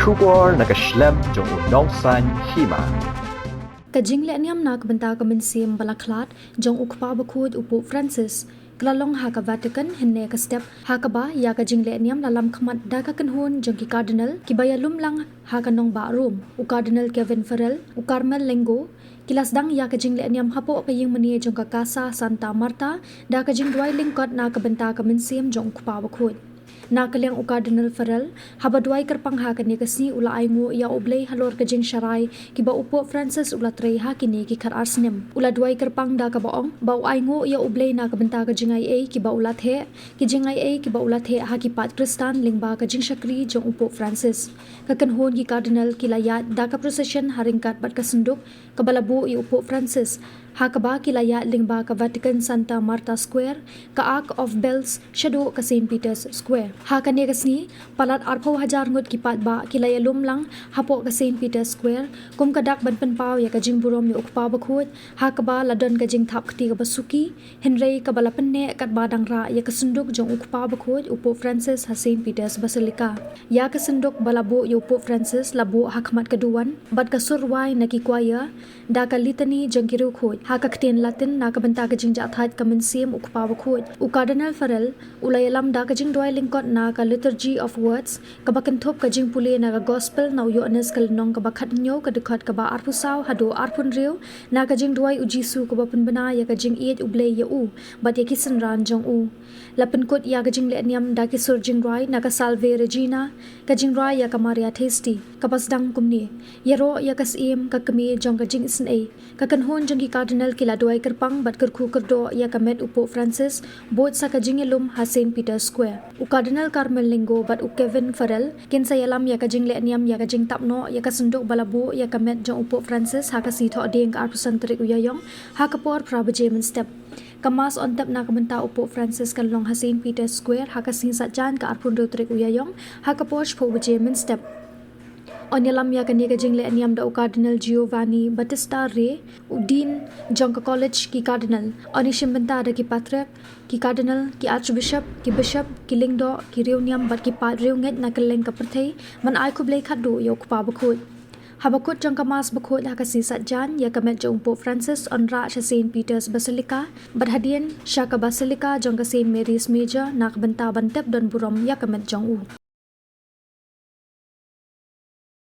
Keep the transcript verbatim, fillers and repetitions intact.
Khubor na ka shlem jong u nongsaiñ hima. Ka jinglehniam na ka bynta ka mynsiem ba la khlad jong u Kpa Bakhuid u Pope Francis ka la long ha ka Vatican hynne ka step, ha kaba ïa ka jinglehniam la lam khmat da ka kynhun jong ki Cardinal kiba ïalum lang ha ka nongbah Rome, u Cardinal Kevin Farrell, u Carmel Lengo, ki la sdang ïa ka jinglehniam hapoh ka ïingmane jong ka Casa Santa Marta da ka jingduwai lyngkot na ka bynta ka mynsiem jong u Kpa Bakhuid. Na ka liang u Cardinal Farrell, haba duwai kyrpang ha kane ka sngi, u la ainguh ïa U Blei halor ka jingsharai kiba u Pope Francis u la trei ha kine ki khatar snem. U la duwai kyrpang da kaba ong ba u ainguh ïa U Blei na ka bynta ka jingaiei kiba u la theh, ki jingaiei kiba u la theh ha ki paid Khristan lyngba ka jingshakri jong u Pope Francis. Ka kynhun ki Cardinal ki la ïaid da ka procession ha ryngkat bad ka synduk kaba la buh ïa u Pope Francis, ha kaba ki la ïaid lyngba ka Vatican Santa Marta Square, ka Arch of Bells shaduh ka Saint Peter's Square. Ha kane ka sngi, palat arphew hajar ngut ki paidbah ki la ïalum lang hapoh ka Saint Peter's Square kum ka dak ban pynpaw ïa ka jingburom ïa u Kpa Bakhuid, ha kaba la don ka jingthap kti kaba suki, hynrei kaba la pynneh katba dang rah ïa ka synduk jong u Kpa Bakhuid u Pope Francis ha Saint Peter's Basilica. Ïa ka synduk ba la buh ïa u Pope Francis la buh ha khmat ka duwan bad ka sur rwai na ki choir da ka Litany jong ki riewkhuid ha ka ktien Latin na ka bynta ka jingjahthait ka mynsiem u Kpa Bakhuid. U Cardinal Farrell u la ïalam da ka jingduwai lyngkot na ka Liturgy of Words, kaba kynthup ka jingpule na ka Gospel na u Ïoannis ka lynnong kaba khathynñiew, ka dkhot kaba arphew saw haduh arphew hynriew, na ka jingduwai u Jisu kaba pynbna ïa ka jingïeit U Blei ïa u bad ïa ki synran jong u. La pynkut ïa ka jinglehniam da ki sur jingrwai na ka Salve Regina, ka jingrwai ïa ka Maria Theisti, kaba sdang kumne: Ïaroh ïa ka Syiem, ka Kmie jong ka jingisynei. Ka kynhun jong ki Cardinal ki la duwai kyrpang bad kyrkhu kyrdoh ïa ka met u Pope Francis, bud sa ka jingïalum ha Saint Peter's Square. U Cardinal Carmel Lengo bad u Kevin Farrell kin sa ïalam ïa ka jinglehniam ïa ka jingtap noh ïa ka synduk ba la buh ïa ka met jong u Pope Francis ha ka Sngi Thohdieng, ka arphew san tarik u Ïaïong, ha ka por phra baje mynstep. Ka Mass on tep na ka bynta u Pope Francis kan long ha Saint Peter's Square ha ka Sngi Saitjaiñ, ka arphew hynriew tarik u Ïaïong, ha ka por shiphew baje mynstep. Yn ïalam ïa kane ka jinglehniam da u Cardinal Giovanni Battista Re, u Dean jong ka College ki Cardinal. Yn ïashimbynta da ki Patriarch, ki Cardinal, ki Archbishop, ki Bishop, ki Lyngdoh, ki riewniam bad ki paid riewngeit na kylleng ka pyrthei ban ai khublei khatduh ïa u Kpa Bakhuid. Haba kut jong ka Mass bakhuid ha ka Sngi Saitjaiñ, ïa ka met jong u Pope Francis yn rah sha Saint Peter's Basilica, bad hadien sha ka Basilica jong ka Saint Mary's Major na ka bynta ban tep don burom ïa ka met jong u.